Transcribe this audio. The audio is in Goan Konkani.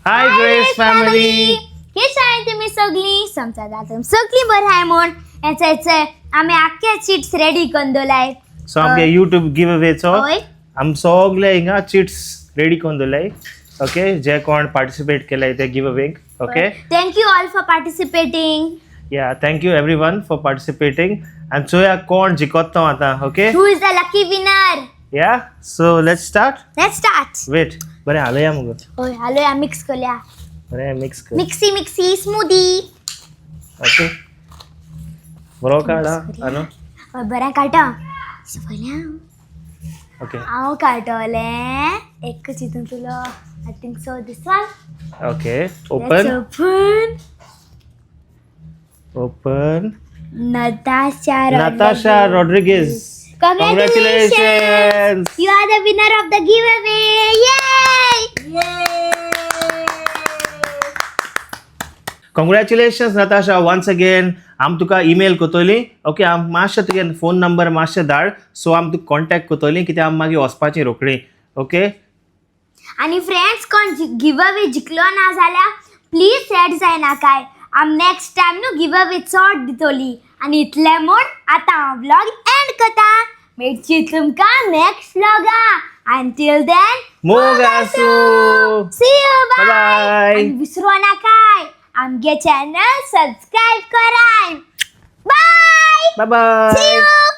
Hi Grace family. कशें आहाय तुमी सगळीं? समजा तुमी सगळीं बरें आहाय म्हूण. हेचे आमी आख्खे चिट्स रेडी करून दवरलाय. सो आमगे यूट्यूब गिव अवेचो हय. आम सगळे हिंगा चिट्स रेडी करून दवरलाय. ओके, जे कोण पार्टिसिपेट केलाय ते give awake. Okay, thank you all for participating. Yeah, thank you everyone for participating. आनी चोया कोण जिखत तो आतां. Okay, who is the lucky winner? Yeah, so let's start. Let's start. Wait, बरें हालया मुगो. हय, हालोया, मिक्स करूया. बरें मिक्स कर. Mixie mixie स्मुदी. ओके, बरो काड आनो. हय, बरें काडटा पयलें. ओके. हांव काडटलें एकच हितून तुलो. I think so this one. Okay, open. Open. Open. Natasha. Natasha Rodriguez. Congratulations. Congratulations. You are the winner of the giveaway. Yay! Congratulations Natasha once again. आम तुका ईमेल करतली. ओके, आम मातशें तुगे फोन नंबर मातशें धाड, सो आम तुका कॉन्टॅक्ट करतली, कित्याक आम मागीर वचपाची रोखडी. ओके. आणि फ्रेंड्स, कोण गिव अवे जिखलो ना जाल्यार प्लीज सॅड जायनाकाय. आम नेक्स्ट टायम न्हू गिव अवे चड दितली. आनी इतलें म्हूण आतां हांव व्लॉग एंड करता. मेळची तुमकां नेक्स्ट व्लॉगा. Until then, मोग आसूं. See you, bye. Bye. आनी विसरो नाकाय आमगे चॅनल सबस्क्रायब कराय. Bye. Bye bye. See you.